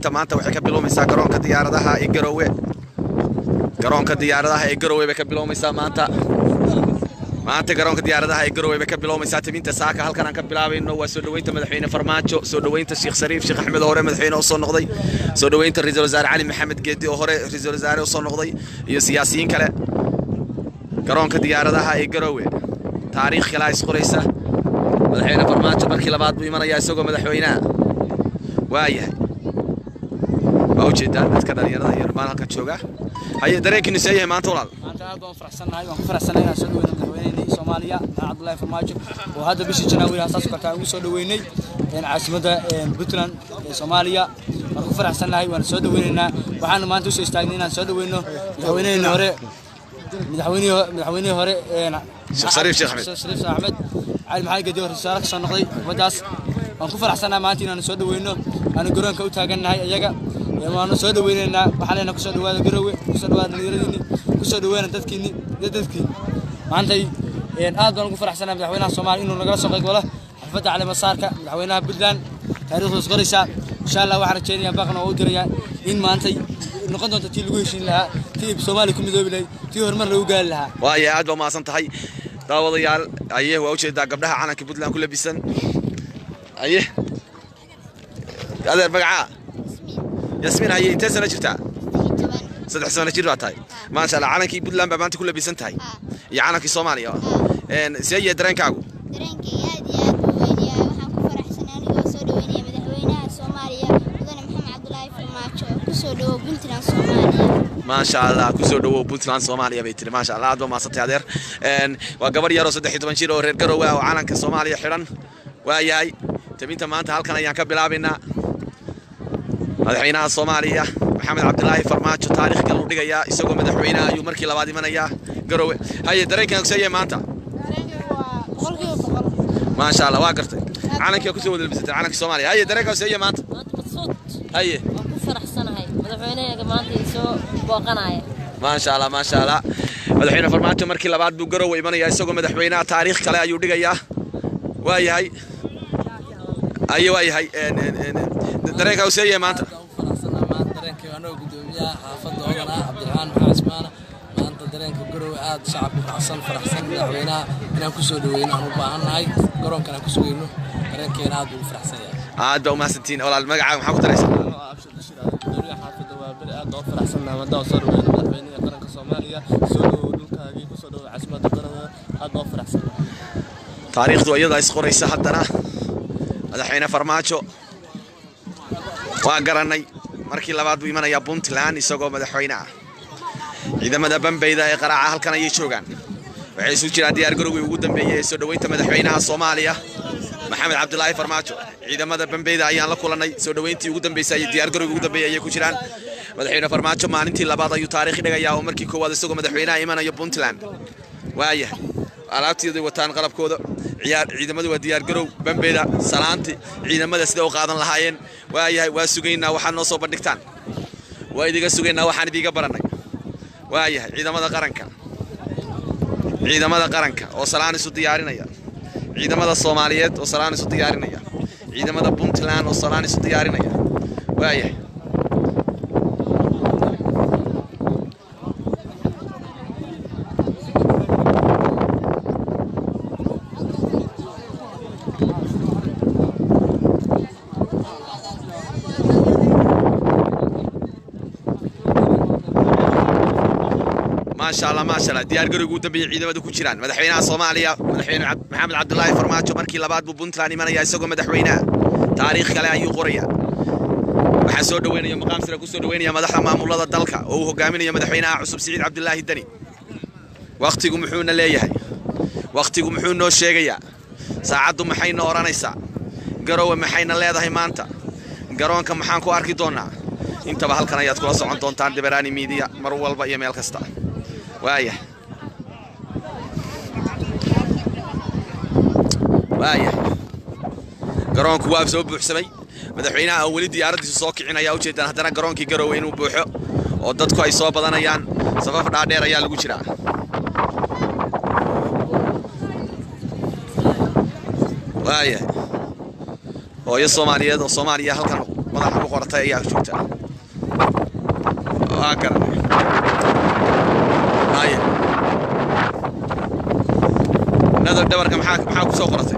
Tabinta maanta waxay ka bilowmaysaa garoonka diyaaradaha ee Garowe. Garoonka diyaaradaha ee Garowe bay ka bilowmaysaa maanta. Maanta garoonka diyaaradaha ee Garowe bay ka bilowmaysaa tabinta saaka. Halkan aan ka bilaabayno waa soo dhaweynta madaxweyne Farmaajo, soo dhaweynta Sheekh Shariif Sheekh Axmed oo hore madaxweyne u soo noqday, soo dhaweynta ra'iisul wasaare Cali Maxamed Geedi oo hore ra'iisul wasaare u soo noqday iyo siyaasiyiin kale. Garoonka diyaaradaha ee Garowe taariikh kale is qoraysa. Madaxweyne Farmaajo markii labaad buu imanayaa isagoo madaxweynaha. Waayahay, waa ujeedaan dadka dhalinyarada iyo dhammaan halkan jooga. Haye, dareenkiinu see yahay maanta walaal? Maanta aad baan u faraxsannahay. Waan ku faraxsanahay inaan soo dhaweyno madaxweynehii Soomaaliya Maxamed Cabdullaahi Farmaajo oo hadda bishii Janaawi saas oo kale ugu soo dhaweynay caasimadda Puntland ee Soomaaliya. Waan ku faraxsannahay, waan soo dhaweynaynaa. Waxaana maanta usoo istaagnay inaan soo dhaweyno madaxweynehii hore, madaxweynihii hore Sheekh Shariif Sheekh Axmed. Sheekh Shariif Sheekh Axmed Cali Maxamed Geedi oo ra'iisul wasaare ka soo noqday ummaddaas. Waan ku faraxsanahay maanta inaan soo dhaweyno, aanu garoonka u taagannahay iyaga, waanu soo dhaweynaynaa. Waxaan leenahay kusoo dhawaada Garowe, kusoo dhawaada dhalinyaradiinni, kusoo dhaweena dadkiinni iyo dadkiinni. Maantay aad baan ugu faraxsanahay madaxweynaha Soomaaliya inuu nagala soo qayb galo xafladda caleemasaarka madaxweynaha Puntland. Taariikhdu is qoraysaa insha Allah. Waxaan rajaynayaa, baaqna oo u dirayaa in maantay noqon doonto tii lagu heshiin lahaa, tii Soomaaliya ku midoobi lahayd, tii horumar lagu gaari lahaa. Waayahay, aad baa umahadsan tahay. Daawadayaal, aye, waa ujeedaa gabdhaha calanka Puntland ku labisan. Aye adeer, magacaa? Yasmiin. Haye, intee sano jirtaa? 3 sano jir baa tahay. Maasha Allah, calankii Puntland baa maanta ku labisan tahay iyo calankii Soomaaliya. See yahay dareenkaagu? Dareenkayga aad iyo aad buu weyn yahay. Waxaan ku faraxsanay anigoo soo dhaweynaya madaxweynaha Soomaaliya mudane Maxamed Cabdulaahi Farmaajo. Kusoo dhawow Puntland Soomaaliya. Maasha Allah, kusoo dhawow Puntland Soomaaliya bay tiri. Maasha Allah, aad baa mahadsantahay adeer. Waa gabar yaroo 13 jir oo reer Garowe ah oo calanka Soomaaliya xidhan. Waayahay, tabinta maanta halkan ayaan ka bilaabaynaa. Madaxweynaha Soomaaliya Maxamed Cabdilaahi Farmaajo taariikh kale u dhigayaa, isagoo madaxweynaha ayuu markii labaad imanayaa Garowe. Haye, dareenkan ogseeyahay maanta? Dareenkayga waa 100%. Maasha Allah, waa gartay, calankii kusoo wada labisatay, calankii Soomaaliya. Haye, dareenka ogseeyahay maanta? Maanta mabsuud. Haye. Waan ku faraxsanahay madaxweynahaga maanta i soo booqanaya. Maasha Allah, maasha Allah. Madaxweyne Farmaajo markii labaad buu Garowe imanayaa isagoo madaxweynaha, taariikh kale ayuu dhigayaa. Waayahay, aye, waayahay, dareenka ogseeyahay maanta? Aad u faraxsanaa maanta dareenkayga, anagoo gudoomiyaha xaafadda Hodan ah, Cabdiraxmaan Maxamed Cismaana. Maanta dareenka Garowe aad shacabku faraxsan, faraxsan madaxweynaha inaan kusoo dhaweyno aan u baahannahay, garoonkan aan ku sugayno. Dareenkeena aad buu u faraxsan yahay. Aad baa umahadsantihiin. Walaal, magacaaga maxaa ku daraysaa? Abshir Bashir, gudoomiyaha xaafadda waa beri. Aad baan u faraxsannahay maadaama soo dhaweyno madaxweynaha qaranka Soomaaliya. Soo dhawow dhulkaagii, kusoo dhawow caasimadda Garowe. Aad baan u faraxsannahay. Taariikhdu iyada is qoraysa. Haddana madaxweyne Farmaajo waa garanay, markii labaad buu imanayaa Puntland isagoo madaxweyne ah. Ciidamada bambeyda ee qaraaca halkan ayay joogaan. Waxay isu jiraan diyaar garowgii ugu dambeeyey ee soo dhoweynta madaxweynaha Soomaaliya Maxamed Cabdilaahi Farmaajo. Ciidamada bambeyda ayaan la kulannay. Soo dhoweyntii ugu dambeysay iyo diyaar garowgii ugu dambeeyey ayay ku jiraan. Madaxweyne Farmaajo maalintii labaad ayuu taariikh dhigayaa oo markii koowaad isagoo madaxweynaha imanayo Puntland. Waayahay, alaabtooday wataan, qalabkooda ciyaar. Ciidamadu waa diyaar garow, bambeyda salaanti ciidamada sida u qaadan lahaayeen. Waayahay, waa sugaynaa waxaad noo soo bandhigtaan, waa idiga sugaynaa, waxaan idiga baranay. Waayahay, ciidamada qaranka, ciidamada qaranka oo salaan isu diyaarinaya, ciidamada Soomaaliyeed oo salaan isu diyaarinaya, ciidamada Puntland oo salaan isu diyaarinaya. Waayahay. Maasha Allah, maasha Allah. Diyaar garowga ugu dambeeyay ciidamada ku jiraan. Madaxweynaha Soomaaliya, madaxweyne Maxamed Cabdulaahi Farmaajo markii labaad buu Puntland imanaya isagoo madaxweynaha, taariikh kale ayuu qoraya. Waxaa soo dhaweynaya, maqaam sare kusoo dhaweynaya madaxda maamulada dalka oo uu hogaaminayo madaxweynaha cusub Siciid Cabdulaahi Deni. Wakhtigu muxuuna leeyahay? Wakhtigu muxuu noo sheegayaa? Saacaddu maxayna odhanaysaa? Garowe maxayna leedahay maanta? Garoonka maxaan ku arki doonaa? Intaba halkan ayaad kula socon doontaan Dibaraani Media mar walba iyo meel kasta. Waaya, waaya, garoonku waa soo buuxsamay. Madaxweynaha oo weli diyaaraddiisu soo kicin ayaa ujeedaan, haddana garoonkii Garowe inuu buuxo oo dadku ay soo badanayaan. Safaf dhaadheer ayaa lagu jiraa. Waaya, hooyo Soomaaliyeed oo Soomaaliya halkan Madaxa ku qoratay ayaa joogta. Waa garanay. Haye, nadar dhabarka maxaa ku soo qoratay?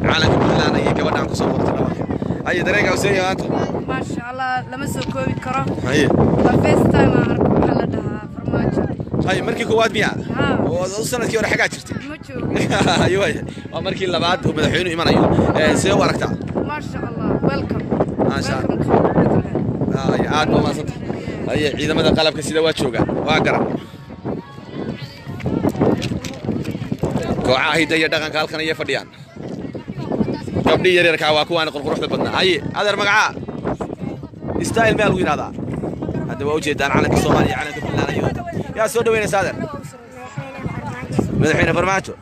Calanka Puntland ayay gabadhan ku soo qoratay dhabarka. Haye, dareenka Hussein maanta? Maasha Allah, lama soo koobi karo. Haye. Waa first time aan arko, waxaa la dhahaa Farmaajo. Haye, markii koowaad miyaa? Haa. Oo sanadkii hore xagaa jirtay? Ma joogin. Haye, waay, waa markii labaad uu madaxweynuhu imanayo. See u aragtaa? Maasha Allah, welcome. Maasha Allah. Welcome to Puntland. Haye, aad baa mahadsantahay. Haye, ciidamada qalabka sida waa joogaan. Waa garan. Kooxaha hidda iyo dhaqanka halkan ayay fadhiyaan. Gabdhii yaryarkaa waa kuwaan qurquruxda badnaa. Haye, adeer, magacaa? Style miyaa lagu yidhahdaa? Hadda waa ujeedaan calanka Soomaaliya iyo calanka Puntland ayuu. Yaa soo dhaweynaysa, adeer? Madaxweyne Farmaajo.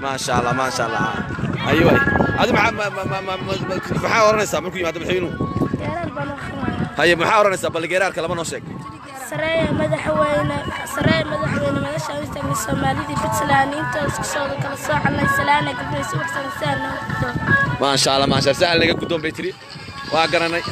Maasha Allah, maasha Allah. Haye waay, adi maxaa maxaa oranaysaa markuu yimaado madaxweynuhu? Haye, maxaa oranaysaa? Bal geeraarka laba noo sheeg. Sareeya madaxweyne, sareeya madaxweyne, madasha u istaagay Soomaalidii Puntland intoo isku soo kala soocanay salaana gabdhaha waxsan sahal. Maasha Allah, maasha Allah. Sahal naga guddoon bay tiri. Waa garanay.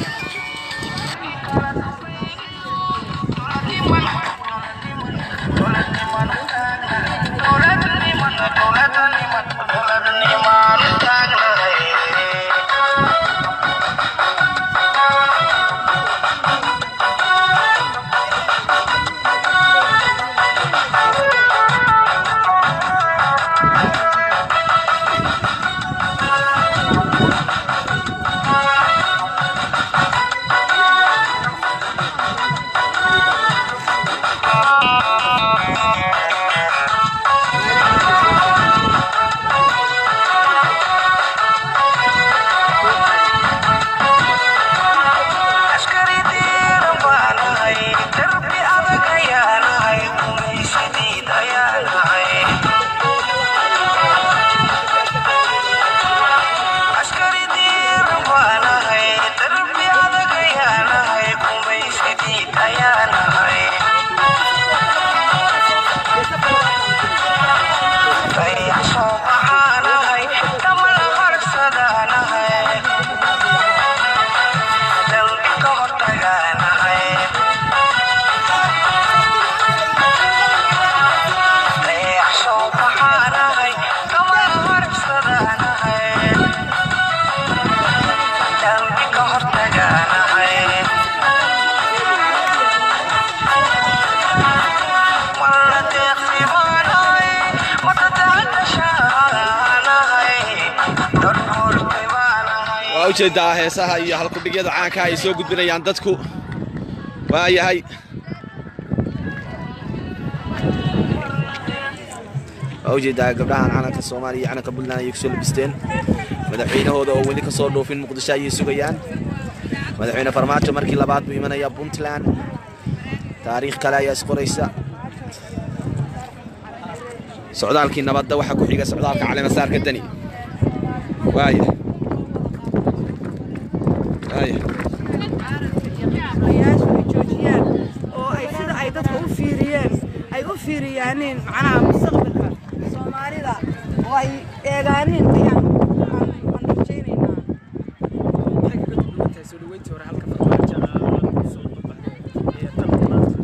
Waa ujeedaa heesaha iyo halkudhigyada caanka ay soo gudbinayaan dadku. Waa yahay. Waa ujeedaa gabdhahan calanka Soomaaliya iyo calanka Puntland ayay kusoo labisteen. Madaxweynahooda oo weli kasoo dhoofin Muqdisho ayay sugayaan. Madaxweyne Farmaajo markii labaad buu imanayaa Puntland. Taariikh kale ayaa isqoraysa. Socdaalkii nabadda waxaa ku xiga socdaalka caleemasaarka Dani. Waaya, waaya. Yaashu ay joojiyaan oo ay sida ay dadka u fiiriyeen ay u fiiriyaaniin, macnaha mustaqbalka Soomaalida oo ay eegaaniin ayaan aan rajaynaynaa. Maxay kaga duwan tahay soo dhaweyntii hore halka Farmaajo aad soo baxday ee tan maanta?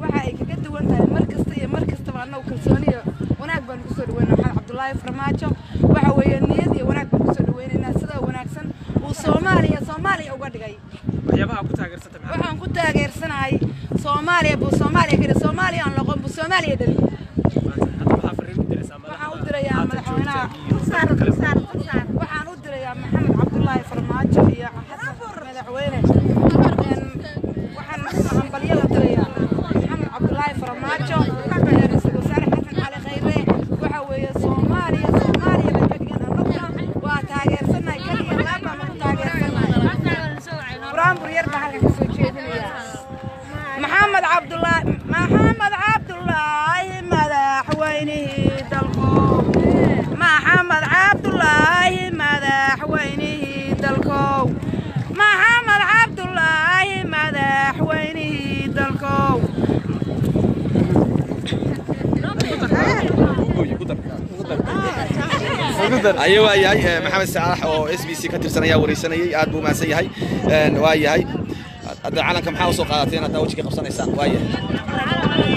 Waxa ay kaga duwan tahay, mar kasta iyo mar kastaba annagu kalsooni iyo wanaag baanu kusoo dhaweynaa Maxamed Cabdullaahi Farmaajo. Waxa weeye niyad iyo wanaag baan kusoo dhaweynaynaa, sida wanaagsan uu Soomaaliya uga dhigay. Waxyaabaha ku taageersantay maxaa? Waxaan ku taageersanahay Soomaaliya buu Soomaaliya ka dhigay, Soomaaliya aan loqon buu Soomaaliya dhaliyay. Hadda maxaa fariin u diraysaa? Waxaan u dirayaa madaxweynaha, waxaan u dirayaa Maxamed Cabdullaahi Farmaajo iyo Xasan madaxweyne. Waxaan hambalyo u dirayaa Maxamed Cabdullaahi Farmaajo, ra-iisul wasaare Xasan Cali Khayre. Waxa weeye Soomaaliya bay ka dhigan, annaguna waa taageersanahay, kaliya laab baan ku taageersanahay. Buraanbur yar baan halkan kasoo jeedinayaa. Maxamed Cabdullaahi, Maxamed Cabdullaahi madaxweynihii dalkow, Maxamed Cabdullaahi madaxweynihii dalkow, Maxamed Cabdullaahi madaxweynihii dalkow. Aye, waa yahay. Maxamed Saalax oo SBC ka tirsan ayaa wareysanayay, aad buu mahadsan yahay. Waa yahay. Hadda calanka maxaa usoo qaadateen haddaa wejiga qabsanaysaan? Waa yahay.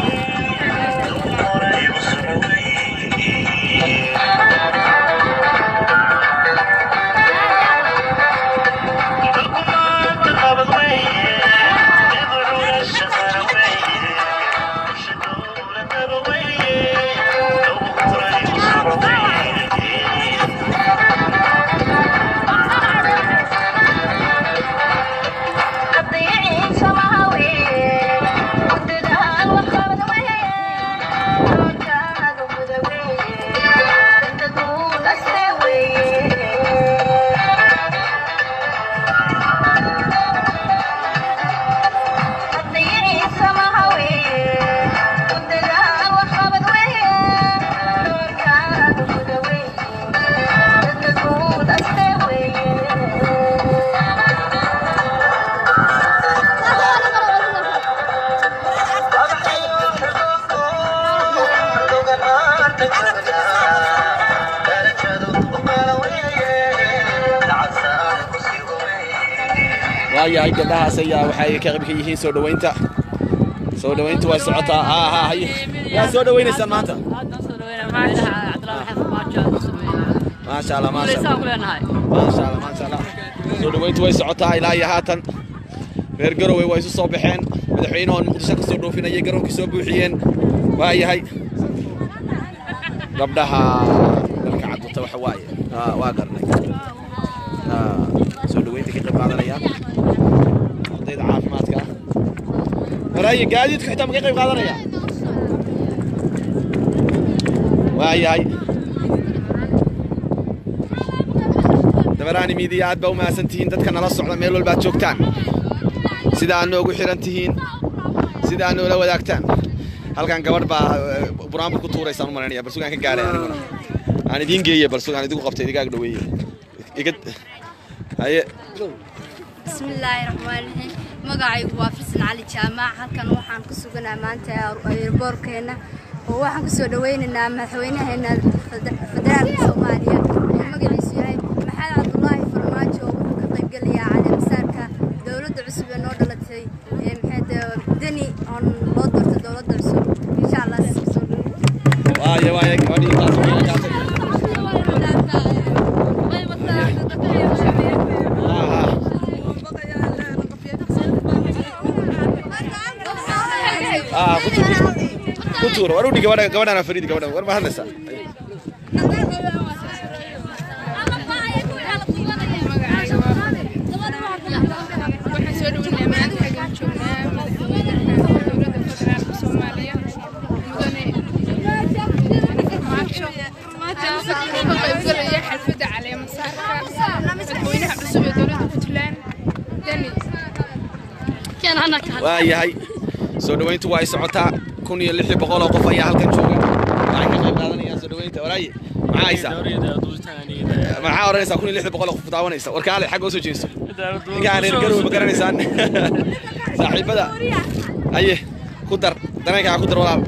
Waayahay, gabdhahaas ayaa waxay ka qayb ka yihiin soo dhaweynta. Soo dhaweyntu waa socotaa. Ha ha haye, yaa soo dhaweynaysaan maanta? Maasha Allah, maasha Allah, maasha Allah, maasha Allah. Soo dhaweyntu way socotaa ilaa iyo haatan. Reer Garowe waa isu soo baxeen, madaxweynahoon Muqdisho ka soo dhoofinayay garoonkii soo buuxiyeen. Waa yahay, gabdhaha dharka cadwata waxa waaye waa garanay soo dhaweynta ka qayb qaadanayaan. Ardayda caafimaadka waraaye, gaadiidku xitaa ma ka qayb qaadanaya? Waa yahay. Dabaraani Media, aad baa u mahadsan tihiin dadka nala socda meel walbaad joogtaan, sida aad noogu xiran tihiin, sida aad noola wadaagtaan. Halkan gabadh baa buraanbur ku tuuraysaan u malaynaya. Bal sugaan ka gaaray, aniguna aan idiin geeye. Bal sugaan idigu qabtay, idigaag dhaweeye iga haye. Bismillaahi raxmaani raxiim. Magacaygu waa Firsan Cali Jaamac. Halkan waxaan ku suganaa maanta airboorkeena oo waxaan kusoo dhaweynaynaa madaxweynaheena federaalka Soomaaliya oo magaciisu yahay Maxamed Cabdulaahi Farmaajo, oo wuxuu ka qaybgelayaa caleemasaarka dowladda cusub ee noo dhalatay ee maxay Deni oon loo doortay dowladda cusub, insha Allah. Soo dhaweyn. Waaye waaye, gabadhii taas way kaatay. Ku tuur, ku tuur, war u dhig gabadha, gabadhana fariid, gabadha war ma hadlaysaa? Waxaan soo dhaweynaa maanta xaggan joognaa madaxweynaha dowladda federaalka Soomaaliya, mudane Farmaajo, ka qaybgalaya xalfadda caleemasaarka madaxweynaha cusub ee dowladda Puntland, Deni. Waa yahay, soo dhaweyntu waa ay socotaa. 1600 oo qof ayaa halkan jooga, waxay ka qayb qaadanayaan soo dhaweynta. Waraaye, maxaa haysaa? Maxaa odhanaysaa 1600 oo qof daawanaysa? Warkaale xagga usoo jeesto. Ninkaan reer Garowe ma garanaysaan saaxiibada? Haye, ku dar dareenkaaga, ku dar walaal.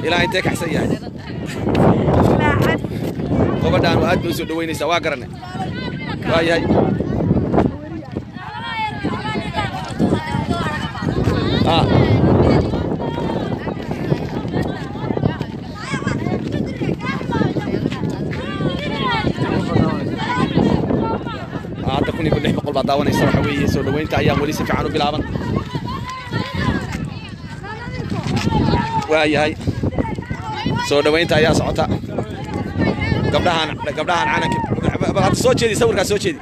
Ilaa intee kaxsan yahay gabadhaan? Aad bay usoo dhaweynaysaa, waa garanay. Waa yahay. Hadda 1600 baa daawanaysa. Waxa weeye soo dhaweynta ayaan weli si fiican u bilaaban. Waa yahay, soo dhaweynta ayaa socota. Gabdhahan calanka bal hadda soo jeedi, sawirkaa soo jeedi,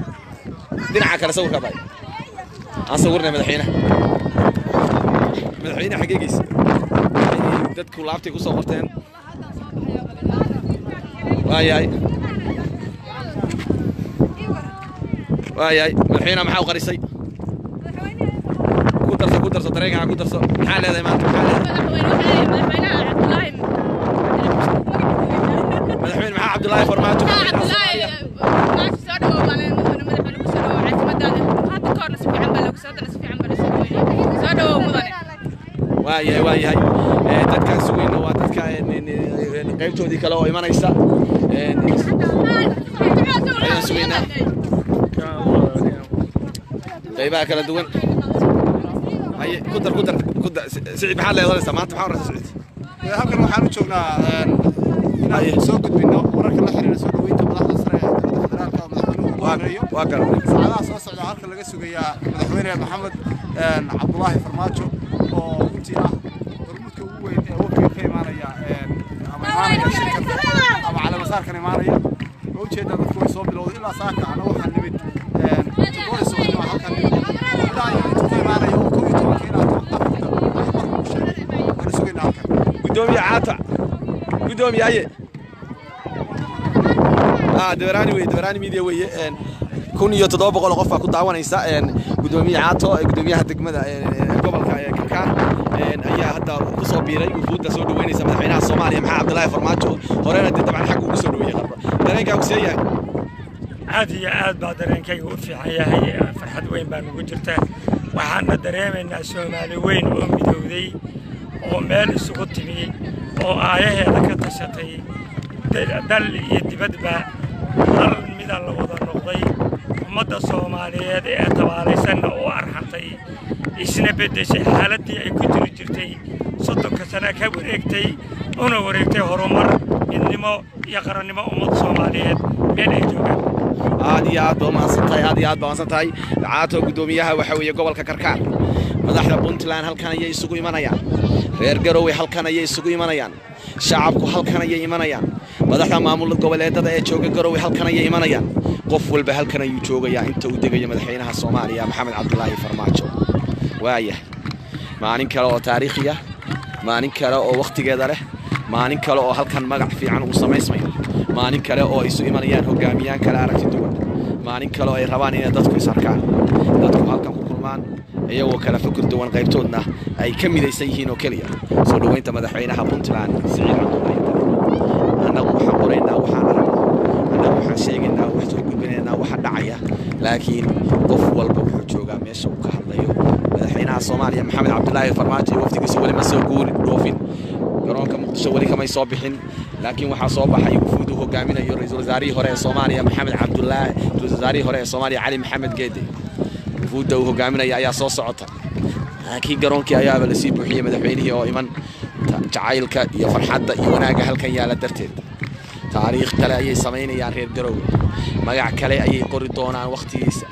dhinaca kale sawirkaa bay aan sawirnay. Madaxweynaha xageegiisa dadku laabtay ku soo qorteen. Waa yahay, waa yahay. Madaxweynaha maxaa u qarisay? Ku darso, ku darso dareenkaa, ku darso. Maxaa leedahay maanta? Maxaa leedahay madaxweyne maxaa Cabdullaahi Farmaajo? Soo dhawow baan madaxweyne, ku soo dhawow caasimadaada. Hadda ka horna si fiican baa loogu soo, haddana si fiican baa loo soo dhaweynaya. Soo dhawow mudane. Waa yahay, waa yahay. Dadkaan sugayna waa dadka qaybtoodii kale oo imanaysa. Ayaan sugaynaa qaybaha kala duwan. Haye, ku dar, ku dar, ku dar. Siciid, maxaad leedahay maanta? Maxaa waraysa, Siciid? Halkan waxaan u joognaa inaan soo gudbino wararka la xiriira soo dhaweynta madaxda sare ee dowladda federaalka oo madaxweynuhu ugu horeeyo. Waa garanay. Saacadaha soo socda halkan laga sugayaa madaxweyne Maxamed Cabdulaahi Farmaajo, oo runtii ah hormuudka ugu weyn ee wafdiga ka imaanaya ama imaanaya shirkan ama caleemasaarkan imaanaya. Waa ujeedaa, dadku way soo bilowday ilaa saaka. Ana waxaan nimid 7 subaxnimo halkan nimid, ilaa iyo intuu ka imaanayo oo 11 ilaa 4 ayuu warku u sheegay. Waanu sugaynaa halkan. Gudoomiye Caata, gudoomiye, haye. Dabaraani weye, Dabaraani Media weeye. 1700 qof baa ku daawanaysa. Gudoomiye Caato, gudoomiyaha degmada gobolka Karkaar, ayaa hadda ku soo biiray wufuudda soo dhaweynaysa madaxweynaha Soomaaliya Maxamed Cabdilaahi Farmaajo. Horena dee dabcan xagga ugu soo dhaweeyey Qarba. Dareenkaagu see yahay? Aad iyo aad baa dareenkayga u fiican yahay. Farxad weyn baa nugu jirta. Waxaana dareemaynaa Soomaali weyn oo midowday oo meel isugu timi oo aayaheeda ka tashatay, dal iyo dibadba hal mida la wada noqday, ummadda Soomaaliyeed ee tabaalaysanna u arxantay, isna beddeshay xaaladdii ay ku jiri jirtay 30ka sana, ka wareegtay una wareegtay horumar, midnimo iyo qarannimo ummadda Soomaaliyeed meel ay joogaan. Aad iyo aad baa umahadsan tahay, aad iyo aad baa umahadsan tahay, Caato, gudoomiyaha waxa weeye gobolka Karkaar. Madaxda Puntland halkan ayay isugu imanayaan, reer Garowe halkan ayay isugu imanayaan, shacabku halkan ayay imanayaan, madaxda maamul goboleedada ee jooga Garowe halkan ayay imanayaan. Qof walba halkan ayuu joogayaa inta uu degayo madaxweynaha Soomaaliya Maxamed Cabdulaahi Farmaajo. Waaya maalin kale oo taariikhi ah, maalin kale oo wakhtigeeda leh, maalin kale oo halkan magac fiican uu samaysmayo, maalin kale oo isu imanayaan hogaamiyaan kale aragti duwan, maalin kale oo ay rabaan inay dadku is arkaan, dadku halkan ku kulmaan iyagoo kala fikir duwan, qaybtoodna ay ka midaysan yihiin oo keliya soo dhoweynta madaxweynaha Puntland Siciid Cabdullaahi. Annagu waxaan qoraynaa waxaan aragno, annagu waxaan sheegaynaa, wax soo gudbinaynaa waxa dhacaya, laakiin qof walba wuxuu joogaa meesha uu ka hadlayo. Madaxweynaha Soomaaliya Maxamed Cabdulaahi Farmaajo iyo wafdigiisa weli ma soo guuri dhoofin garoonka Muqdisho, weli kamay soo bixin, laakiin waxaa soo baxay wufuud uu hogaaminayo ra-iisul wasaarihii hore ee Soomaaliya Maxamed Cabdulaahi, ra-iisul wasaarihii hore ee Soomaaliya Cali Maxamed Geede. Wufuudda uu hogaaminaya ayaa soo socota, laakiin garoonkii ayaaba lasii buuxiyey madaxweynihii oo iman, jacaylka iyo farxadda iyo wanaagga halkan yaala darteed. Taariikh kale ayay samaynayaan reer Garowe, magac kale ayay qori doonaan, wakhtigiisa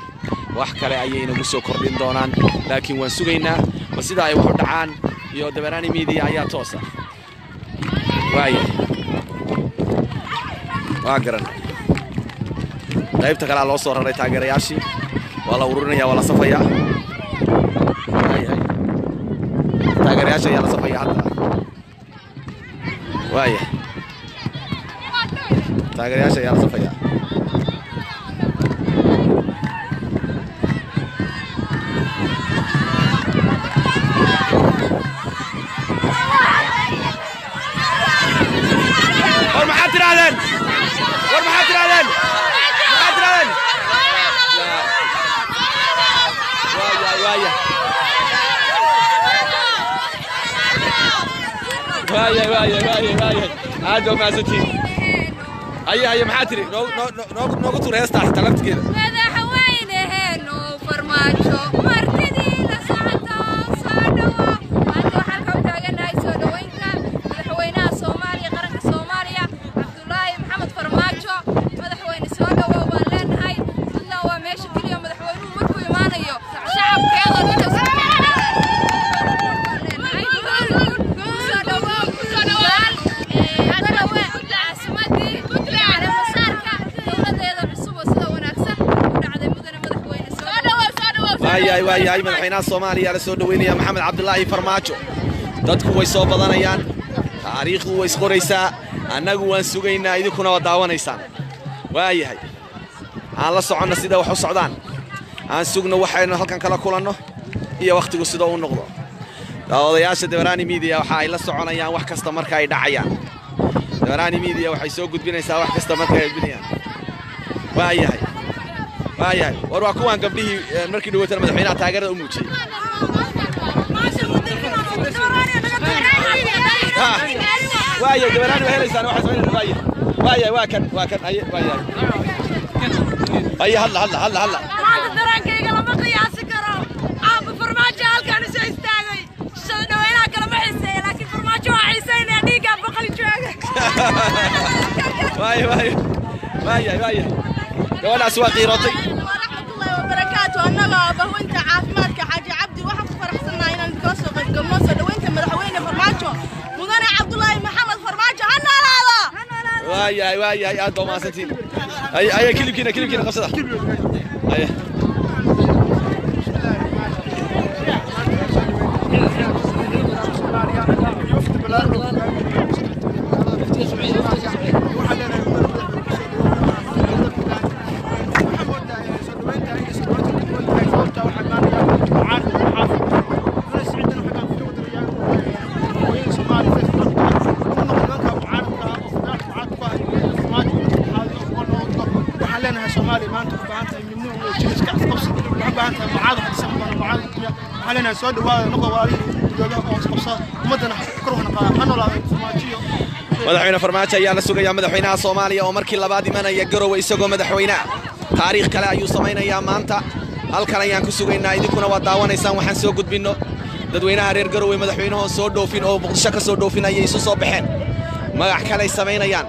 wax kale ayay nagu soo kordhin doonaan, laakiin waan sugaynaa ma sida ay wax u dhacaan. Iyo Dabaraani Media ayaa toosa. Waaya, waa garan, qaybta kalea loo soo raray taageerayaashii, waa la ururinaya, waa la safayaa. Waayahay, taageerayaasha ayaa la safaya hadda. Waaya, taageerayaasha ayaa la safaya. War maxaad tidhahdeen? War maxaad tidhahdeen? Maxaad tidhahdeen? Waaya, waaya, waaya, waaya, waaya, waaya, aad baa mahadsantihiin. Haye, haye, maxaa tiri? Noogu tuur heestaa xitaa laftigeeda. Madaxweyneheenu Farmaajo, martidii la socotaa, soo dhawow. Maanta waxaan ka taaganahay soo dhoweynta madaxweynaha Soomaaliya, qaranka Soomaaliya, Cabdulaahi Maxamed Farmaajo. Madaxweyne, soo dhawow baan leenahay. Puntland waa meesha keliya madaxweynuhu markuu imaanayo shacabkeeda dhan caasimadii caleemasaarka dowladeeda cusub oo sida wanaagsan u dhacday. Mudane madaxweyne, soo Waayahay, waayahay, madaxweynaha Soomaaliya la soo dhaweynaya Maxamed Cabdulaahi Farmaajo. Dadku way soo badanayaan, taariikhdu way isqoraysaa, annagu waan sugaynaa, idinkuna waa daawanaysaan. Waayahay, aan la soconno sida wax u socdaan, aan sugno waxaynu halkan kala kulanno iyo wakhtigu sida uu noqdo. Daawadayaasha Dabaraani Media waxa ay la soconayaan wax kasta marka ay dhacayaan. Dabaraani Media waxay soo gudbinaysaa wax kasta marka ay gudbinayaan. Waayahay, waayahay, war waa kuwaan gabdhihii markii dhaweytana madaxweynaha taageerada u muujiyey. Waaya, Dabaraani waa helaysaan, waxay samaynaysaa. Waaya, Waayahay, waa kan, waa kan. Haye, waayahay, haye, hadla, hadla, hadla, hadla. Maanta dareenkayga lama qiyaasi karo. Aabba Farmaajo halkaan usoo istaagay. Soo dhaweynaha kale ma xiiseeya, laakiin Farmaajo waa xiiseynaya, dhiiggaa boqol jooga. Waayo, waayo, waayahay, waayahay, gabadhaas waa qiirootay. Waraxmatullaahi wabarakaatu. Annaga bahweynta caafimaadka Xaaji Cabdi waxaan ku faraxsannahay inaan kala soo qayb galno soo dhoweynta madaxweyne Farmaajo, mudane Cabdulaahi Maxamed Farmaajo. Ha noolaado! Waayahay, waayahay, aad baa umahadsantihiin. Haye, haye, kilibkiina, kilibkiina qabsada. Haye. Waxaan leenahay Soomaaliya maanta u baahan tahay midnimo iyo jiriska isqabsi. Waxay u baahan tahay mucaarad dhisan baan mucaarad. Waxaan leenahay soo dhawaada, noqda walaalihii gudoomiyaha oo isqabsada, ummadana kor waxna qaada. Ha noolaado Farmaajiyo. Madaxweyne Farmaajo ayaa la sugayaa, madaxweynaha Soomaaliya oo markii labaad imanaya Garowe isagoo madaxweyneah. Taariikh kale ayuu samaynayaa maanta. Halkan ayaan ku sugaynaa, idinkuna waad daawanaysaan waxaan soo gudbinno. Dadweynaha reer Garowe madaxweynahoon soo dhoofin oo Muqdisho ka soo dhoofin ayay isu soo baxeen. Magac kaley samaynayaan,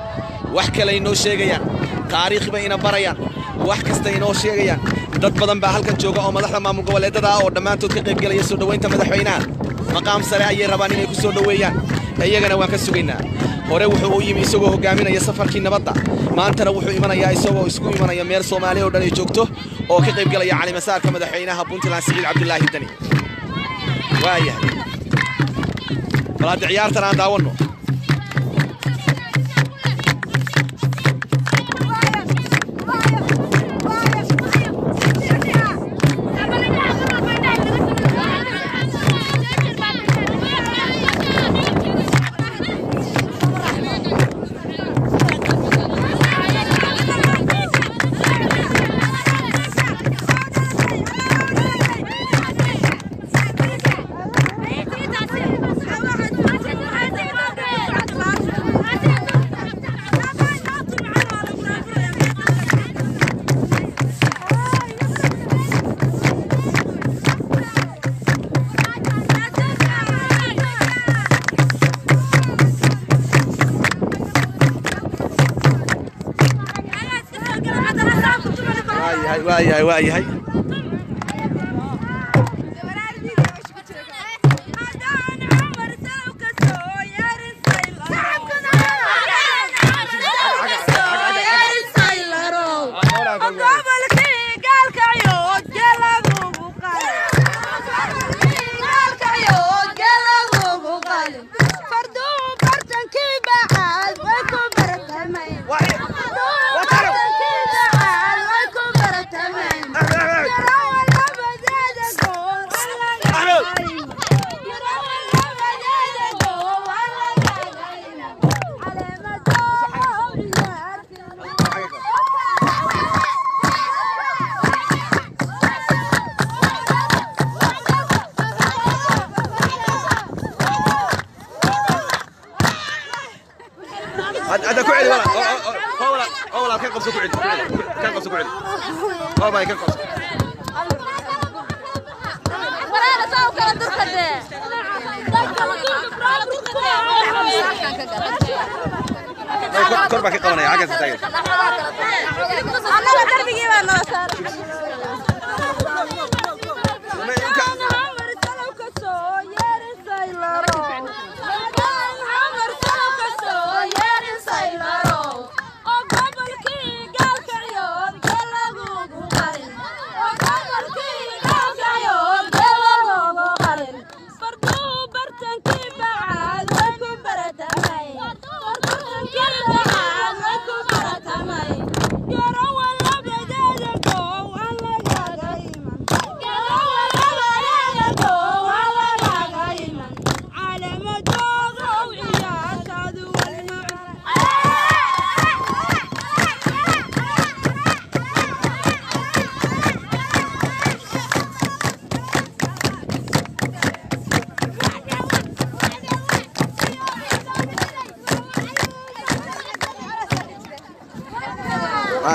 wax kaley noo sheegayaan, taariikh bay ina barayaan, wax kasta inoo sheegayaan. Dad badan baa halkan jooga oo madaxda maamul goboleedada ah oo dhammaantood ka qaybgelaya soo dhoweynta madaxweynaha. Maqaam sare ayay rabaan inay ku soo dhoweeyaan, iyagana waan ka sugaynaa. Hore wuxuu u yimi isagoo hogaaminaya safarkii nabadda, maantana wuxuu imanayaa isagoo isku imanaya meel Soomaaliya oo dhan ay joogto oo ka qaybgelaya calimasaarka madaxweynaha Puntland Siciid Cabdulaahi Dani. Waayahay, bal hadda ciyaartan aan daawanno. Waayahay, waayahay, waayahay. Hadda ku celi walaal, oo walaal, oo walaal, kan qabso, ku celi, kan qabso, ku celi, oo bay kan qabso. Kor baa ka qabanaya, xaggaas taagan. Annaga darbigii baa nala saaray.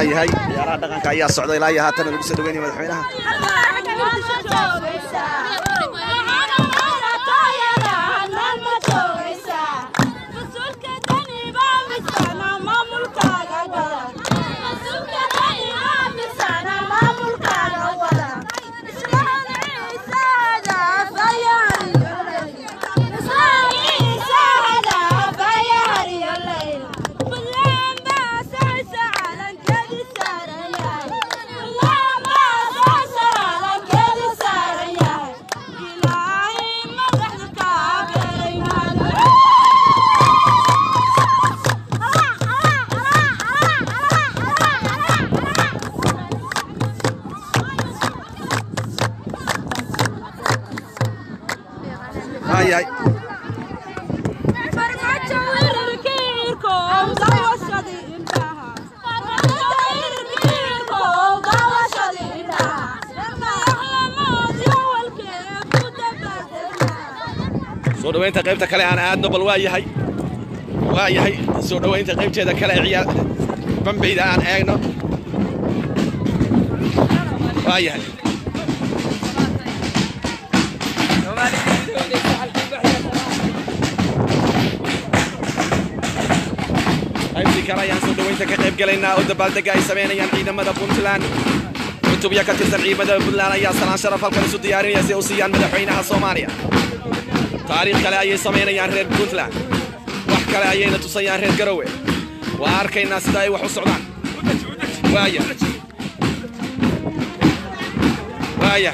Waayahay, ciyaaraha dhaqanka ayaa socda ilaa iyo haatan lagu soo dhaweynaya madaxweynaha. Waayahay. Soo dhaweynta qaybta kale aan aadno bal. Waa yahay, waa yahay. Soo dhaweynta qaybteeda kale ee ciyaar bambeyda aan eegno. Waa yahay. Qaybtii kale ayaan soo dhaweynta ka qayb galaynaa oo dabaaldega ay samaynayaan ciidamada Puntland. Cutubya ka tirsan ciidamada Puntland ayaa salaan sharaf halkan isu diyaarinaya si ay u siiyaan madaxweynaha Soomaaliya. Taariikh kale ayay samaynayaan reer Puntland, wax kale ayayna tusayaan reer Garowe. Waa arkaynaa sida ay wax u socdaan. Waaya, waaya.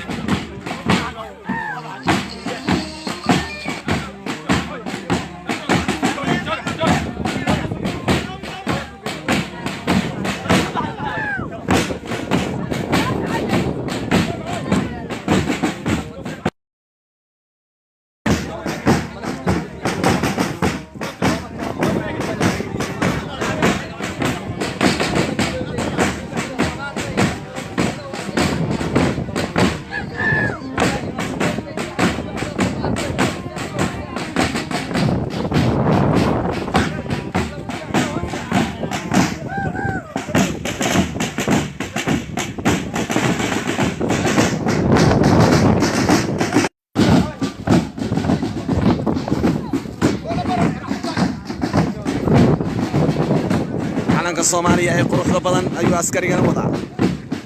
Calanka Soomaaliya ee quruxda badan ayuu askarigana wadaa.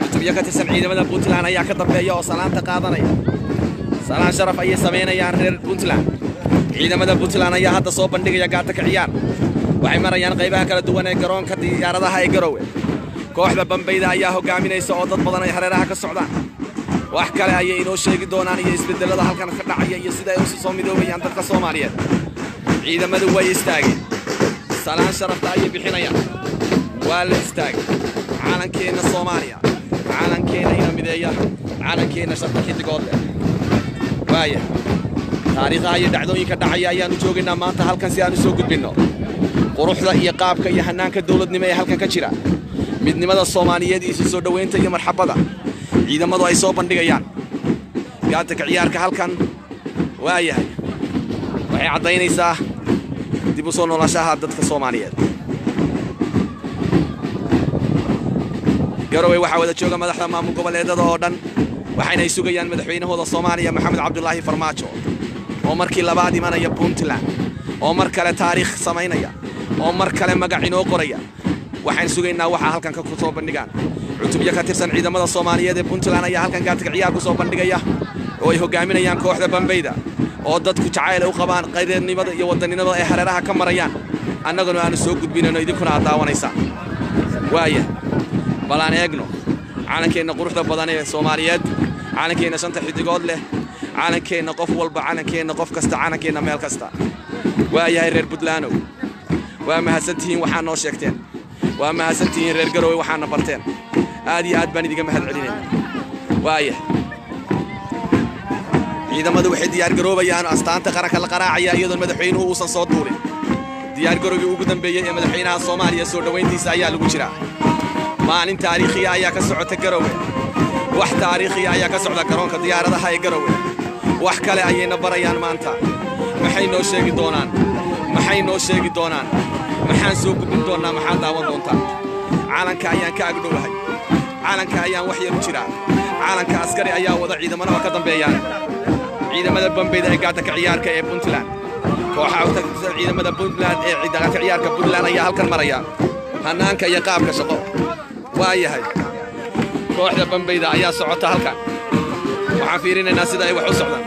Cutubyo ka tirsan ciidamada Puntland ayaa ka dambeeya oo salaanta qaadanaya. Salaan sharaf ayay samaynayaan reer Puntland. Ciidamada Puntland ayaa hadda soo bandhigaya gaata ka ciyaar. Waxay marayaan qaybaha kala duwan ee garoonka diyaaradaha ee Garowe. Kooxda bambayda ayaa hogaaminaysa oo dad badan ay hareeraha ka socdaan. Wax kale ayay inoo sheegi doonaan iyo isbedelada halkan ka dhacaya iyo sida ay usu soo midoobayaan dadka Soomaaliyeed. Ciidamadu way istaageen, salaan sharafta ayay bixinayaan. Waa la istaagay. Calankeenna Soomaaliya, calankeenna ina mideeya, calankeenna sharta xidigood leh. Waaya, taariikhaha iyo dhacdooyinka dhacaya ayaanu joogaynaa maanta halkan si aan u soo gudbinno quruxda iyo qaabka iyo hannaanka dowladnimo ee halkan ka jira, midnimada Soomaaliyeed iyo isu soo dhoweynta iyo marxabada ciidamadu ay soo bandhigayaan gaadaka ciyaarka halkan. Waayahay, waxay caddaynaysaa dib u soo noolashaha dadka Soomaaliyeed. Garowe waxaa wada jooga madaxda maamul goboleedada oo dhan, waxayna ay sugayaan madaxweynahooda Soomaaliya, Maxamed Cabdulaahi Farmaajo, oo markii labaad imanaya Puntland, oo mar kale taariikh samaynaya, oo mar kale magac inoo qoraya. Waxaan sugaynaa waxaa halkan ka soo bandhigaan. Cutubyo ka tirsan ciidamada Soomaaliyeed ee Puntland ayaa halkan gaadka ciyaar ku soo bandhigaya oo ay hogaaminayaan kooxda bambeyda, oo dadku jacayl ay u qabaan qayreernimada iyo wadaninimada ay hareeraha ka marayaan, annaguna aanu soo gudbinayno, idinkuna aad daawanaysaan. Waaya, bal aan eegno calankeenna quruxda badan ee Soomaaliyeed, calankeenna shanta xidigood leh, calankeenna qof walba, calankeenna qof kasta, calankeenna meel kasta. Waayahay, reer Puntlandow, waa mahadsantihiin waxaa noo sheegteen. Waa mahadsantihiin reer Garowe, waxaana barteen. Aad iyo aad baan idiga mahad celinayna. Waaya, ciidamadu waxay diyaargaroobayaan astaanta qaranka la qaraacaya iyadoon madaxweynuhu uusan soo duulin. Diyaargarowgii ugu dambeeyey ee madaxweynaha Soomaaliya soo dhowayntiisa ayaa lagu jiraa. Maalin taariikhiya ayaa ka socota Garowe. Wax taariikhiya ayaa ka socda garoonka diyaaradaha ee Garowe. Wax kale ayayna barayaan maanta. Maxay noo sheegi doonaan? Maxay noo sheegi doonaan? Maxaan soo gudbin doonnaa? Maxaad daawan doontaan? Calanka ayaan ka agdhowahay, calanka ayaan wax yar u jiraa. Calanka askari ayaa wada, ciidamana waa ka dambeeyaan. Ciidamada bambeyda ee gaadanka ciyaarka ee Puntland, kooxaha u tagsan ciidamada Puntland ee gaadanka ciyaarka Puntland ayaa halkan maraya hanaanka iyo qaabka shaqo. Waa yahay, kooxda bambeyda ayaa socota halkan. Waxaan fiirinaynaa sida ay wax u socdaan.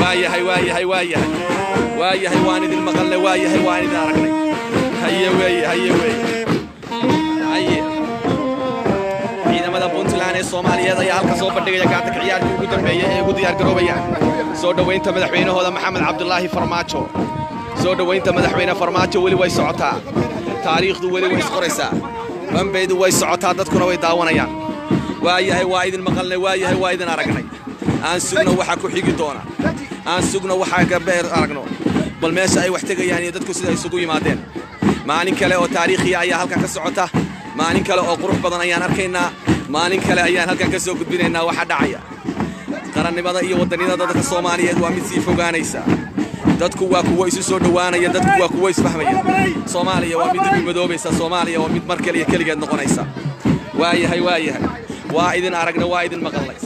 Waa yahay, waa yahay, waa yahay, waa yahay, waan idin maqalnay. Waa yahay, waan idin aragnay. Haye weeye, haye weeye, haye. Ciidamada Puntland ee Soomaaliyeed ayaa halkan soo bandhigaya gaadanka ciyaarkii ugu dambeeyey ee ugu diyaargaroobayaan soo dhowaynta madaxweynahooda Maxamed Cabdulaahi Farmaajo. Soo dhowaynta madaxweyne Farmaajo weli way socotaa, taariikhdu weli way isqoraysaa, bambeydu way socotaa, dadkuna way daawanayaan. Waa yahay, waa idin maqalnay. Waa yahay, waa idin aragnay. Aan sugno waxa ku xigi doona, aan sugno waxa gabeer aragno, bal meesha ay wax tegayaan iyo dadku sida ay isugu yimaadeen. Maalin kale oo taariikhiya ayaa halkan ka socota, maalin kale oo qurux badan ayaan arkaynaa, maalin kale ayaan halkan ka soo gudbinaynaa waxa dhacaya. Qarannimada iyo waddaniyada dadka Soomaaliyeed waa mid sii fogaanaysa. Dadku waa kuwo isu soo dhowaanaya, dadku waa kuwo isfahmaya. Soomaaliya waa mid dib u madoobaysa, Soomaaliya waa mid mar kaliya keligeed noqonaysa. Waa yahay, waa yahay, waa idin aragna, waa idin maqalnay,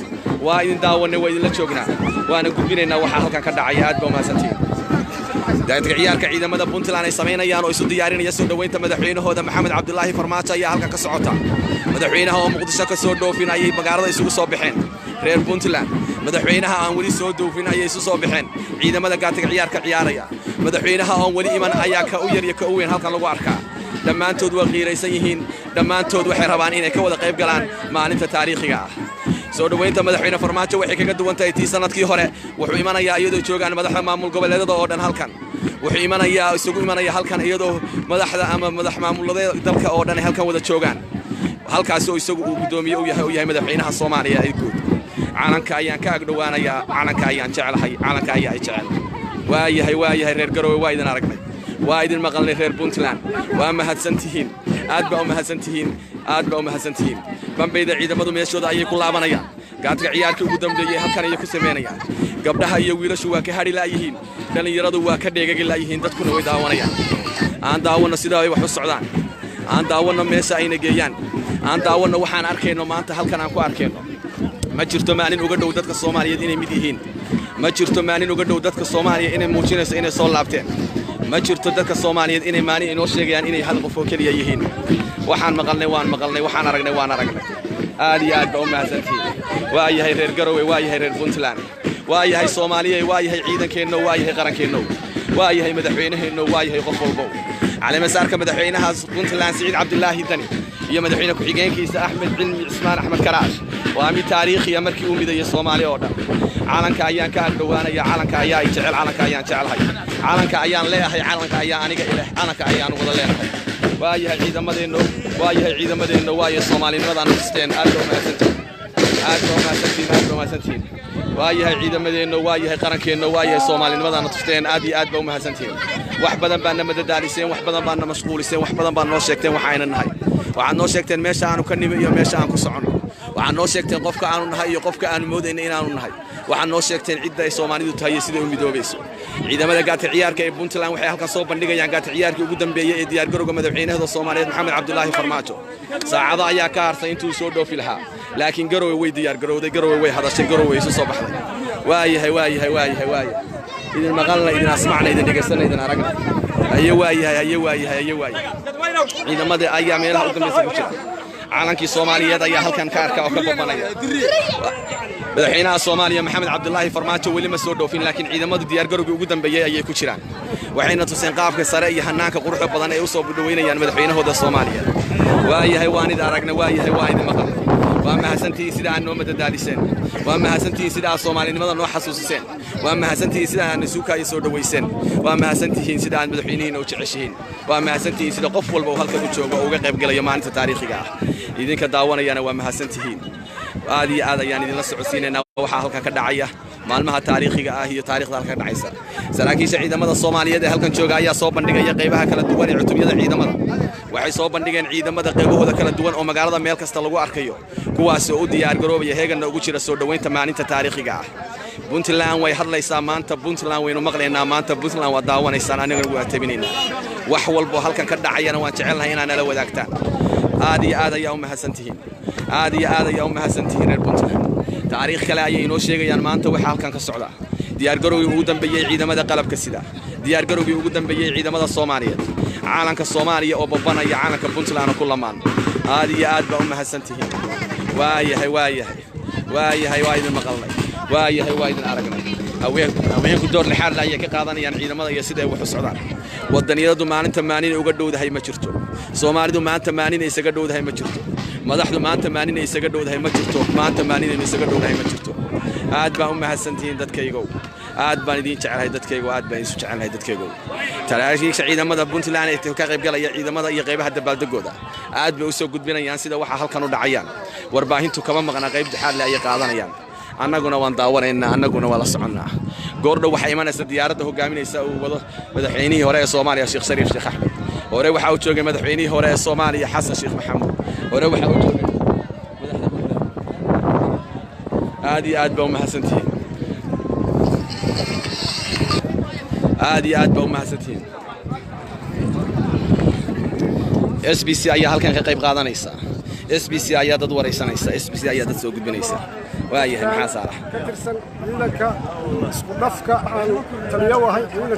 waa idin daawanay, waa idinla joognaa, waana gudbinaynaa waxaa halkan ka dhacaya. Aad baa umahadsantihiin. Daadka ciyaarka ciidamada Puntland ay samaynayaan oo isu diyaarinaya soo dhoweynta madaxweynahooda Maxamed Cabdulaahi Farmaajo ayaa halkan ka socota. Madaxweynaha oo Muqdisho ka soo dhoofin ayay magaalada isugu soo baxeen reer Puntland. Madaxweynaha aan weli soo dhoofin ayay isu soo baxeen ciidamada gaadka ciyaarka ciyaaraya. Madaxweynaha oon weli iman ayaa ka u yar iyo ka u weyn halkan lagu arkaa. Dhammaantood waa qiiraysan yihiin, dhammaantood waxay rabaan inay ka wada qayb galaan maalinta taariikhiga ah. Soo dhoweynta madaxweyne Farmaajo waxay kaga duwan tahay tii sanadkii hore: wuxuu imanayaa iyadoo joogaan madaxda maamul goboleedada oo dhan halkan. Wuxuu imanayaa, isugu imanaya halkan iyadoo madaxda ama madax maamulada dalka oo dhan ay halkan wada joogaan, halkaas oo isagu uu guddoomiye u yahay, u yahay madaxweynaha Soomaaliya ee guud. Calanka ayaan ka agdhowaanayaa, calanka ayaan jeclahay, calanka ayaa ay jecel. Waa yahay, waa yahay, reer Garowe, waa idin aragnay, waa idin maqalnay. Reer Puntland waa mahadsan tihiin, aad baa u mahadsan tihiin, aad baa u mahadsan tihiin. Bambeyda ciidamadu meeshooda ayay ku laabanayaan. Gaadka ciyaarkii ugu dambeeyey halkan ayay ku samaynayaan. Gabdhaha iyo wiilashu waa ka hadhi la'yihiin, dhallinyaradu waa ka dheegagi la'yihiin, dadkuna way daawanayaan. Aan daawanno sida ay wax u socdaan, aan daawanno meesha ayna geeyaan, aan daawanno waxaan arkayno maanta halkan aan ku arkayno. Ma jirto maalin uga dhow dadka Soomaaliyeed inay mid yihiin. Ma jirto maalin uga dhow dadka Soomaaliya inay muujinayso inay soo laabteen. Ma jirto dadka Soomaaliyeed inay maalin inoo sheegayaan inay hal qof oo keliya yihiin. Waxaan maqalnay waan maqalnay, waxaan aragnay waan aragnay. Aad iyo aad baa u mahadsantihiin. Waa yahay reer Garowe, waa yahay reer Puntland, waa yahay Soomaaliya, waa yahay ciidankeenno, waa yahay qarankeenno, waa yahay madaxweynaheenno, waa yahay qof walbow. Caleemasaarka madaxweynaha Puntland Siciid Cabdilaahi Dani iyo madaxweyne ku-xigeenkiisa Axmed Cilmi Cismaan Axmed Karaash waa mid taariikhiya markii uu midayey Soomaaliya oo dhan. Calanka ayaan ka agdhowaanaya, calanka ayaa i jecel, calanka ayaan jecelahay, calanka ayaan leeyahay, calanka ayaa aniga ileh, calanka ayaan wada leenahay. Waa yahay ciidamadeenno, waa yahay ciidamadeenno, waa yahay soomaalinimadaan nusteen. Aad baa umahadsantihiin, aad baa umahadsantihiin, aad baa umahadsantihiin. Waa yahay ciidamadeenno, waa yahay qarankeenno, waa yahay soomaalinimadaan tusteen. Aad iyo aad baa umahadsantihiin. Wax badan baa na madadaaliseen, wax badan baa na mashquuliseen, wax badan baa noo sheegteen waxayna nahay. Waxaad noo sheegteen meesha aanu ka nimi iyo meesha aan ku soconno. Waxaad noo sheegteen qofka aanu nahay iyo qofka aanu moodayna inaanu nahay. Waxaad noo sheegteen cidda ay Soomaalidu tahay iyo siday u midoobayso. Ciidamada gaadka ciyaarka ee Puntland waxay halkan soo bandhigayaan gaadka ciyaarkii ugu dambeeyey ee diyaargarowga madaxweynahooda Soomaaliyeed Maxamed Cabdulaahi Farmaajo. Saacado ayaa ka hartay intuu soo dhoofi lahaa, laakiin Garowe way diyaargarowday, Garowe way hadashay, Garowe way isu soo baxday. Waa yahay, waa yahay, waa yahay, waa yahay, idin maqalna, idin asmacna, idin dhegaysanna, idin aragna. Haye waa yahay, haye waa yahay, haye waa yahay. Ciidamada ayaa meelaha u dambaysa ku jira. Calankii Soomaaliyeed ayaa halkan ka arka oo ka babanaya. Madaxweynaha Soomaaliya Maxamed Cabdulaahi Farmaajo weli ma soo dhoofin, laakiin ciidamadu diyaargarowgii ugu dambeeyey ayay ku jiraan. Waxayna tuseen qaabka sare iyo hanaanka quruxda badan ay u soo dhoweynayaan madaxweynahooda Soomaaliya. Waa yahay, waan idin aragnay. Waa yahay, waa idin maqalnay. Waa mahadsantihiin sida aad noo madadaaliseen. Waa mahadsantihiin sida aad soomaalinimada noo xasuusiseen. Waa mahadsantihiin sida aad nasuukaayo soo dhoweyseen. Waa mahadsantihiin sida aad madaxweynihiina u jeceshihiin. Waa mahadsantihiin sida qof walba uu halkan u joogo oo uga qayb galayo maalinta taariikhiga ah. Idinka daawanayana waa mahadsantihiin. Aad iyo aad ayaan idinla socodsiinaynaa waxaa halkan ka dhacaya maalmaha taariikhiga ah iyo taariikhda halkan ka dhacaysa. Saraakiisha ciidamada Soomaaliyeed ee halkan jooga ayaa soo bandhigaya qaybaha kala duwan ee cutubyada ciidamada. Waxay soo bandhigeen ciidamada qaybahooda kala duwan oo magaalada meel kasta lagu arkayo, kuwaas oo u diyaar garoobaya, heeganna ugu jira soo dhoweynta maalinta taariikhiga ah. Puntland way hadlaysaa maanta, Puntland waynu maqlaynaa maanta, Puntland waa daawanaysaan, anigana waa tabinaynaa. Wax walbo halkan ka dhacayana waan jecelnahay inaa nala wadaagtaan. Aad iyo aad ayaa u mahadsantihiin, aad iyo aad ayaa u mahadsantihiin reer Puntland. Taariikh kale ayay inoo sheegayaan maanta waxa halkan ka socda. Diyaargarowgii ugu dambeeyey ciidamada qalabka sida, diyaargarowgii ugu dambeeyey ciidamada Soomaaliyeed, caalanka Soomaaliya oo babanaya, caalanka Puntland oo ku lamaan. Aad iyo aad baa u mahadsantihiin. Waayahay, waayahay, waayahay, waa idin maqalnay, waayahay, waa idin aragnay. Haweenku door lixaad ayay ka qaadanayaan ciidamada iyo sida ay wax u socdaan. Wadaniyadu maalinta maalinay uga dhowdahay ma jirto. Soomaalidu maanta maalinay isaga dhowdahay ma jirto. Madaxdu maanta maalinay isaga dhowdahay ma jirto. Maanta maalinaynu isaga dhowdahay ma jirto. Aad baan u mahadsantihiin dadkaygow, aad baan idiin jecelahay dadkaygow, aad baan isu jecelnahay dadkaygow. Talaakiisha ciidamada Puntland ee ka qaybgalaya ciidamada iyo qaybaha dabaaldegooda aad bay u soo gudbinayaan sida waxa halkan u dhacayaan. Warbaahintu kama maqna, qayb dhexaad leh ayay qaadanayaan. Annaguna waan daawanaynaa, annaguna waa la soconnaa. Goordhow waxaa imanaysa diyaaradda hogaaminaysa uu wado madaxweynihii hore ee Soomaaliya Sheekh Shariif Sheekh Axmed. Hore waxaa u joogay madaxweynihii hore ee Soomaaliya Xasan Sheekh Maxamuud. Hore waxaa u joogay madaxda. Aad iyo aad baa u mahadsantihiin, aad iyo aad baa u mahadsantihiin. SBC ayaa halkan ka qayb qaadanaysa, SBC ayaa dad waraysanaysa, SBC ayaa dad soo gudbinaysa. Waayahay, maxaa Saalax ka tirsan ciidanka isku dhafka aan taliyo ahay ciidanka.